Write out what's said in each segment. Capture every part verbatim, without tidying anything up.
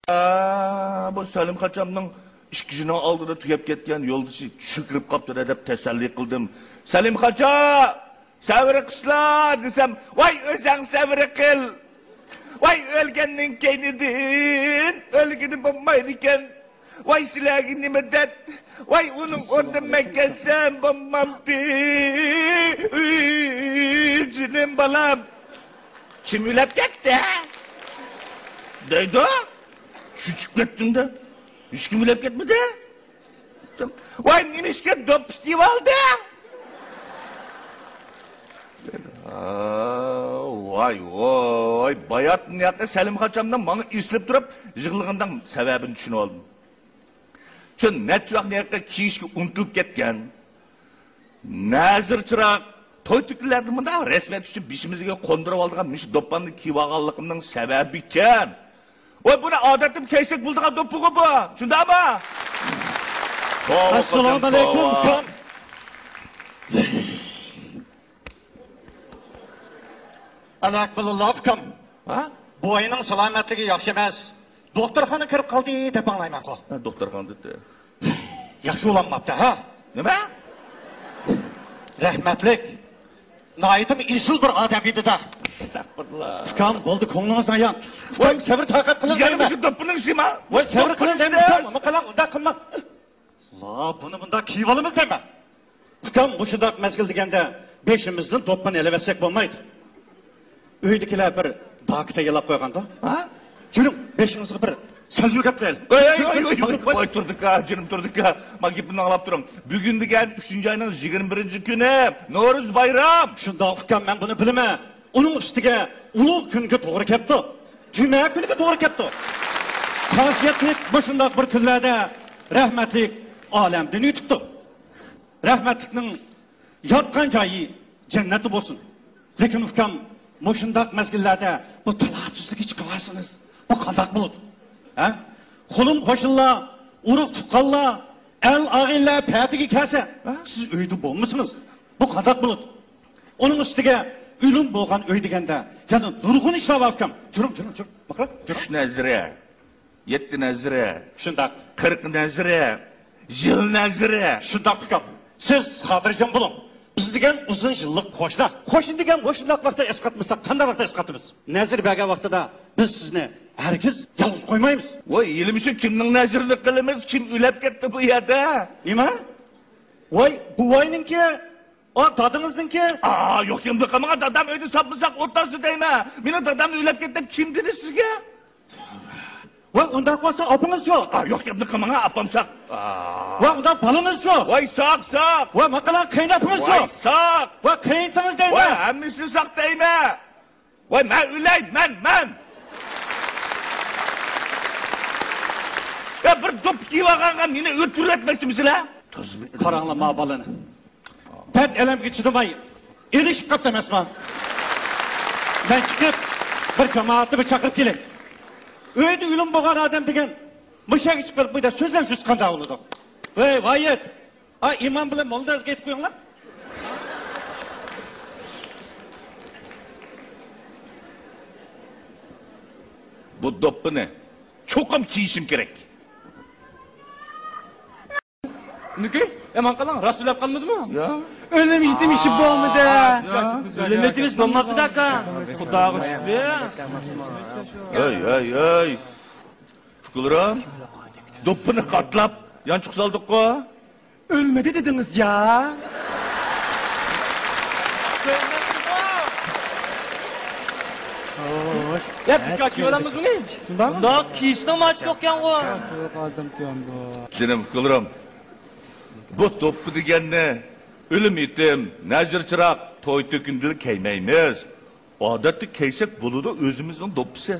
ئا، بۇ سەلىم خاچامنىڭ ئىككى يىلنىڭ ئالدىدا تۈگەپ كەتكەن يولدىشى چۈشى كىرىپ قاپتۇ-دە دەپ تەسەللى قىلدىم. سەلىم خاچا! سەۋر قىلسىلا دېسەم، ۋاي ئۆزەڭ سەۋر قىل. ۋاي ئۆلگەننىڭ كەينىدىن ئۆلگىلى بولمايدىكەن. ۋاي سىلەرگە نېمە دەرد؟ ۋاي ئۇنىڭ ئورنىدا مەن كەتسەم بولمامتى؟ ئۇي، جېنىم بالام. كىم ئۆلۈپ كەتتى؟ دەيدۇ. چۆچۈپ كەتتىم-دە. ھېچكىم ئۆلۈپ كەتمىدى. ۋاي، نېمىشقا دوپپا كىيىۋالدى؟ ۋاي، ۋاي، باياتىن ياقى سەلىم خاچامنىڭ ماڭا ئېسىلىپ تۇرۇپ يىغلىغىنىنىڭ سەۋەبىنى چۈشىنىۋالدىم. شۇ نەچچە ۋاقىتنى ياقى كىيىشكە ئۇنتۇلۇپ كەتكەن نەزىر چىراغ توي تۆكۈنلەردە مۇنداق رەسمىيەت ئۈچۈن بېشىمىزغا قوندۇرۇۋالىدىغان مۇشۇ دوپپامنى كىيىۋالغانلىقىمنىڭ سەۋەبى ئىكەن. ۋاي، بۇنى ئادەتتىمۇ كىيسەك بولىدىغان دوپپىغۇ بۇ. شۇنداقمۇ؟ توۋا ئەسسالامۇ قىلدىم، ئەلەيكۇم، توۋا. ئۇكام. ئەلەكبىللە ئۇكام. ھە؟ بوۋاينىڭ سالامەتلىكى ياخشى ئەمەس. دوختۇرخانا كىرىپ قالدى دەپ ئاڭلايمەنغۇ. ھە، دوختۇرخانىدا. ياخشى بولالماپتۇ، ھە؟ نېمە؟ رەھمەتلىك. ناھايىتىمۇ ئېسىل بىر ئادەم ئىدى-دە. ئەستەغپۇرۇللا. ئۇكام، بولدى، كۆڭلىڭىز ئايان. ئۇكام، ۋاي، سەۋر تاقەت قىلىڭ يەنە دەيمەن. مۇشۇ دوپپىنىڭ شېما. ۋاي، سەۋر قىلىڭ دەيمەن، ئۇكام، نېمە قىلاڭ، ئۇنداق قىلماڭ. لا، بۇنى بۇنداق كىيىۋالىمىز دەيمەن. ئۇكام، مۇشۇنداق مەزگىل دېگەندە بېشىمىزدىن دوپپىنى ئېلىۋەتسەك بولمايدۇ. ئۆيدىكىلەر بىر داكا تەييارلاپ قويغاندا. ھە؟ جۈرۈڭ، بېشىڭىزغا بىر سەليۇ كەپ قويايلى. ئەي، ئەي، جۈرۈڭ، ئەي، جۈرۈڭ، ئەي، جۈرۈڭ. ۋاي، تۇردىكا، جېنىم تۇردىكا. مانا گېپىمنى ئاڭلاپ تۇرۇڭ. بۈگۈن دېگەن ئۈچىنچى ئاينىڭ يىگىرمە بىرىنچى كۈنى، نورۇز بايرام. شۇنداق ئۇكام، مەن بۇنى بىلىمەن. ئۇنىڭ ئۈستىگە ئۇلۇغ كۈنگە توغرا كەپتۇ. جۈمە كۈنىگە توغرا كەپتۇ. خاسىيەتلىك مۇشۇنداق بىر كۈنلەردە رەھمەتلىك ئالەمدىن ئۆتۈپتۇ. رەھمەتلىكنىڭ ياتقان جايى جەننەتتە بولسۇن. لېكىن ئۇكام، مۇشۇنداق مەزگىللەردە بۇ تالاپسىزلىككە چىقىۋالسىڭىز، بۇ قانداق بولىدۇ؟ ھە؟ قولۇم قوشنىلار، ئۇرۇق تۇغقانلار، ئەل ئاغىنىلەر پەتىگە كەلسە، ھە؟ سىز ئۆيدە بولمىسىڭىز، بۇ قانداق بولىدۇ؟ ئۇنىڭ ئۈستىگە ئۆلۈم بولغان ئۆي دېگەندە يەنە نۇرغۇن ئىشلار بار ئۇكام. جۈرۈڭ، جۈرۈڭ، جۈرۈڭ. ماقۇل؟ جۈرۈڭ. چۈش نەزىرى. يەتتە نەزىرى. شۇنداق. قىرىق نەزىرى. يىل نەزىرى. شۇنداق ئۇكام. سىز خاتىرجەم بولۇڭ. بىز دېگەن ئۇزۇن يىللىق قوشنا. قوشنا دېگەن مۇشۇنداق ۋاقىتتا ئەسقاتمىساق قانداق ۋاقىتتا ئەسقاتىمىز؟ نەزىر بەرگەن ۋاقتىدا بىز سىزنى ھەرگىز يالغۇز قويمايمىز. ۋاي، ھېلىمۇ شۇ كىمنىڭ نەزىرىنى قىلىمىز؟ كىم ئۆلۈپ كەتتى بۇ يەردە؟ نېمە؟ ۋاي، بوۋاينىڭكى. ئا، دادىڭىزنىڭكى؟ ئا، يوق، يەمدە قالمىغان دادام ئۆيدە ساپمۇساق ئولتۇرسا دەيمەن. مېنىڭ دادامنى ئۆيلەپ كەتتى دەپ كىم دېدى سىزگە؟ ۋاي، ئۇنداق بولسا ئاپىڭىزچۇ؟ ئا، يوق، يەمدە قالمىغان ئاپام ساق. ئا. ۋاي، ئۇنداق بالىڭىزچۇ؟ ۋاي، ساق، ساق. ۋاي، ماقالان قېيىنئاپىڭىزچۇ؟ ۋاي، ساق. ۋاي، قېيىنتىڭىز دەيمەن. ۋاي، ھەممىسىنى ساق دەيمەن. ۋاي، مەن ئۆلەي، مەن، مەن! يا، بىر دوپپا كىيىۋالغانغا مېنى ئۆلتۈرۈۋەتمەكچىمىسىلەر؟ قاراڭلار ما بالىنى. دەرد ئەلەمگە چىدىماي، ئېلىشىپ قاپتۇ ئەمەسما؟ مەن چىقىپ، بىر جامائەتنى بىر چاقىرىپ كېلەي. ئۆيدە ئۆلۈم بولغان ئادەم دېگەن مۇشۇ يەرگە چىقىپ، بۇ يەردە سۆزلەپ يۈرسە قانداق بولىدۇ؟ ۋەي، ۋايىت! ھە، ئىمام بىلەن موللىنى ئەزگە ئېيتىپ قويۇڭلار. بۇ دوپپىنى چوقۇم كىيىشىم كېرەك. نېمىكى؟ يامان قالاڭ، راست ئۆلۈپ قالمىدىمۇ؟ يا. ئۆلۈم يېتىم ئىشى بولمىدى. يا. ئۆلۈم يېتىم ئىشى بولماپتۇ-دە، ئاكا. خۇداغا شۈكرى. ھەي، ھەي، ھەي. ئۇكىلىرىم، دوپپىنى قاتلاپ يانچۇققا سالدۇققۇ. ئۆلمىدى دېدىڭىز يا. يا، بىكار كىيىۋالاممىز ئۇنى؟ شۇنداقمۇ؟ بۇنداق كىيىشنىڭ ماچى يوقكەنغۇ. جېنىم ئۇكىلىرىم، بۇ دوپپا دېگەننى ئۆلۈم يېتىم، نەزىر چىراغ، توي تۆكۈندىلا كىيمەيمىز. ئادەتتە كىيسەك بولىدۇ، ئۆزىمىزنىڭ دوپپىسى.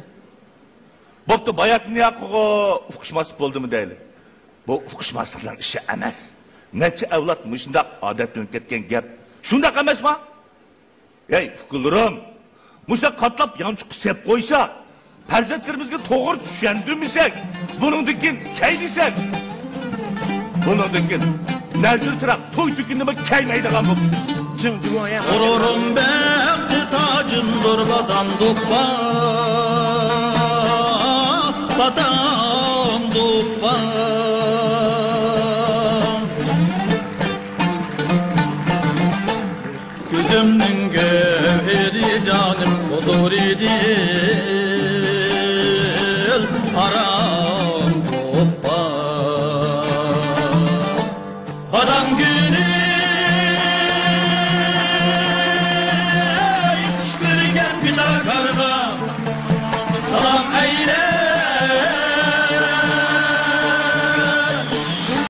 بوپتۇ، باياتىنىياقىغۇ ئۇقۇشماسلىق بولدىمۇ دەيلى. بۇ ئۇقۇشماسلىقنىڭ ئىشى ئەمەس. نەچچە ئەۋلاد مۇشۇنداق ئادەتلىنىپ كەتكەن گەپ. شۇنداق ئەمەسما؟ ھەي، ئۇكىلىرىم، مۇشۇنداق قاتلاپ يانچۇققا سېلىپ قويسا، پەرزەنتلىرىمىزگە توغرا چۈشەندۈرمىسەك، بۇنىڭدىن كېيىن كىيمىسەك، بۇنىڭدىن كېيىن نەزىر چىراغ توي تۆكۈندىمۇ كىيمەيدىغان بولدۇق. غۇرۇرۇم بەختى تاجىمدۇر بادام دوپپا. پاتام تۇغقان. كۆزۈمنىڭ گۆھىرى جانىم ھۇزۇر ئىدى.